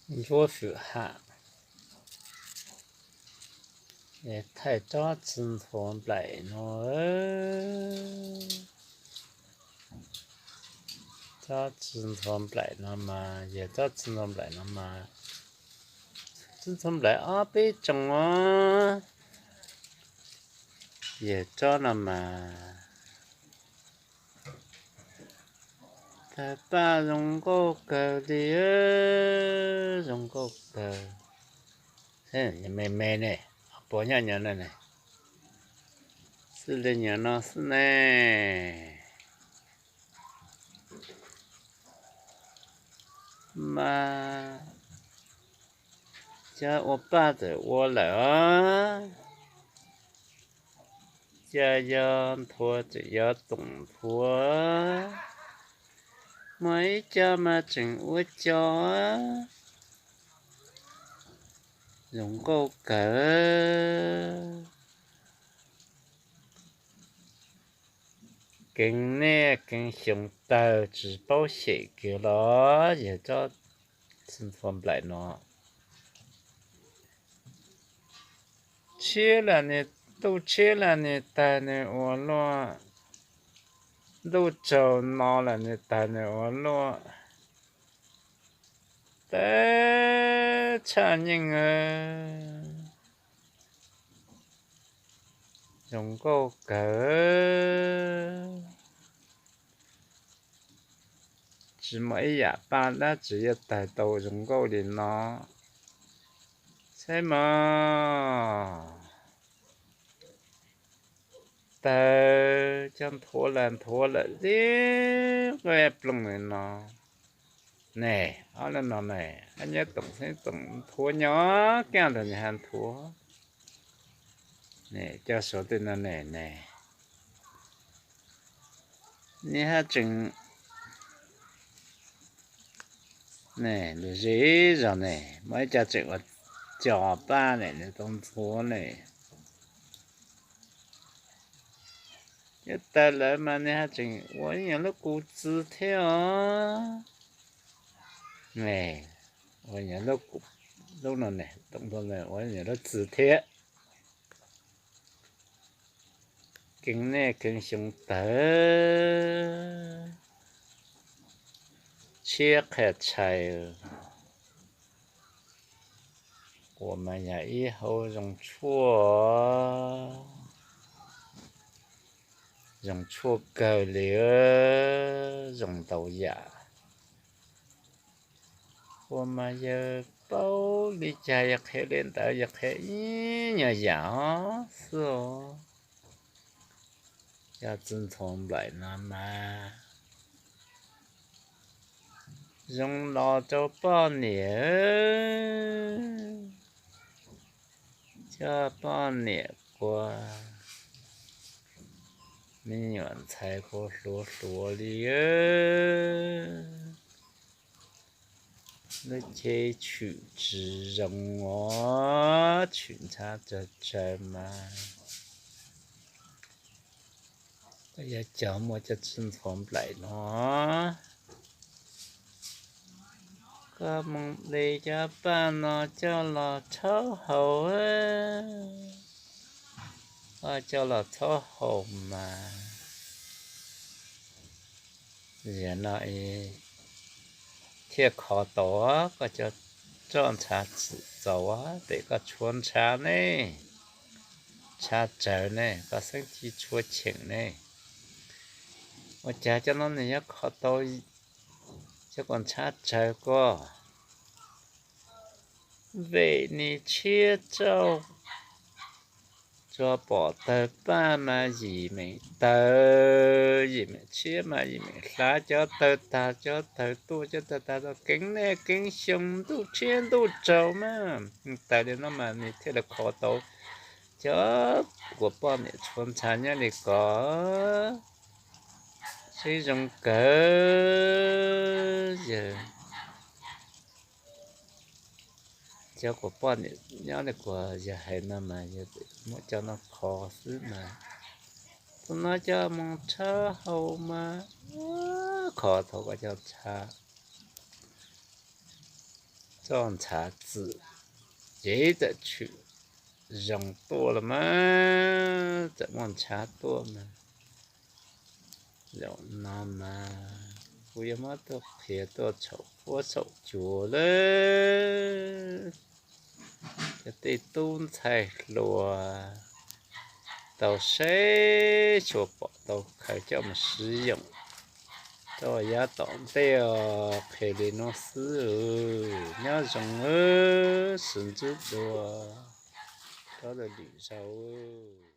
Ntsuab fwm ham, thaij tsob txiv ntxhuav nplaim no. Tsob txiv ntxhuav nplaim no mas, yog tsob txiv ntxhuav nplaim no mas, txiv ntxhuav nplaim ob peb tsoom os. Yog tsob no mas tawg paj zoo nkauj kawg li, zoo nkauj kawg. Me me ne, puas nyob nyob no ne, xws li nyob no xwb ne. Mas cov ua paj txawm ua lawm os, cas yog nthuav tseem yog toom nthuav, mas ib co mas tseem ua co, zoo nkauj kawg. Keev nej keev xyoo tawg tsis paub xyem kiag los yog tsob txiv ntxhuav nplaim no. Tshiab lawm, ntuj tshiab lawm nws tawg nws ua luaj, ntuj tsaus no lawm nws tawg nws ua luaj. Tawg tshaj nyeej, zoo nkauj kawg. Tsis muaj ib yam paj dab tsi yuav tawg tau zoo nkauj li no. Saib mog, tawg cov nthuav lawm nthuav lawm li nqaij ploog li no ne. Ob lub no ne, nyob toom xeeb toom nthuav nyob kiag ntawd nws haj nthuav. Cov saum tej no ne, nws haj tseem, ne, lus zej zog ne, muaj ib co tseem ua co paj ne, nws tau ntxhuav ne. Cov tawg lawm mas nws haj tseem ua ib nyuag lub kuv txwv thiab os. Ua nyuag lub, lub no ne, ua nyuag lub txwv thiab. Keev nej keev xyoo tawg, tshiab qhia tshais, ua mas yog ib hauv zoo tshuaj, zoo tshuaj kawg li, zoo ntau yam. Ua mas yawg paub li cas yawg qhia li ntawd, yawg qhia ib nyuag yam xwb os. Cov txiv ntxhuav nplaim no mas zoo los rau poj niam, coj poj niam kua, me nyuam ntxhais kua hluav hluav li. Lub cev tshwm tsis zoo os, tshwm ntshab tsawg tsawg mas. Koj yuav cog muaj cov txiv ntxhuav nplaim no, koj mus de cov paj no coj los rhaub haus, koj coj los rhaub haus mas yog no thiaj kho tau koj cov roj ntshav txaus, tes koj tshuav ntshav ne, ntshav tsawg ne, koj xeeb ci tshuav cheem ne. Ua cas cov no nws yuav kho tau cov kom ntshav tsawg ko? Vim nws tshiab tsauj, tsuas pom tawg paj mas yim meem tawg, yim meem tshiab mas yim meem hlav, cov tawg tag cov tawg tuaj, cov tawg tag tuaj, keev nej keev xyoo, ntuj tshiab ntuj tsaus mas tawg li no mas nws thiaj li kho tau cov kuv poj niam tshuav ntshav nyob li ko. Sib zoo kawg yawg. Cov kuv poj niam nyob li kuv yawg hais no mas yawg muab cov no kho xwb mas, tus no coj mus rhaub haus mas kho tau koj cov ntshav, Txoj ntshav txwm ces txawm tshwm zoo tuaj los mas, txawm muaj ntshav tuaj mas. Zaum no mas kuv yuav muab tuaj qhia tuaj txhaum huab txhaum cua lawm. Cov tej tub ntxhais hluas tau saib tsuas pom tau khaws coj mus siv yoom rau yav tom ntej os. Qhia li no xwb, nyob zoo, sib ntsib dua rau lwm zaus.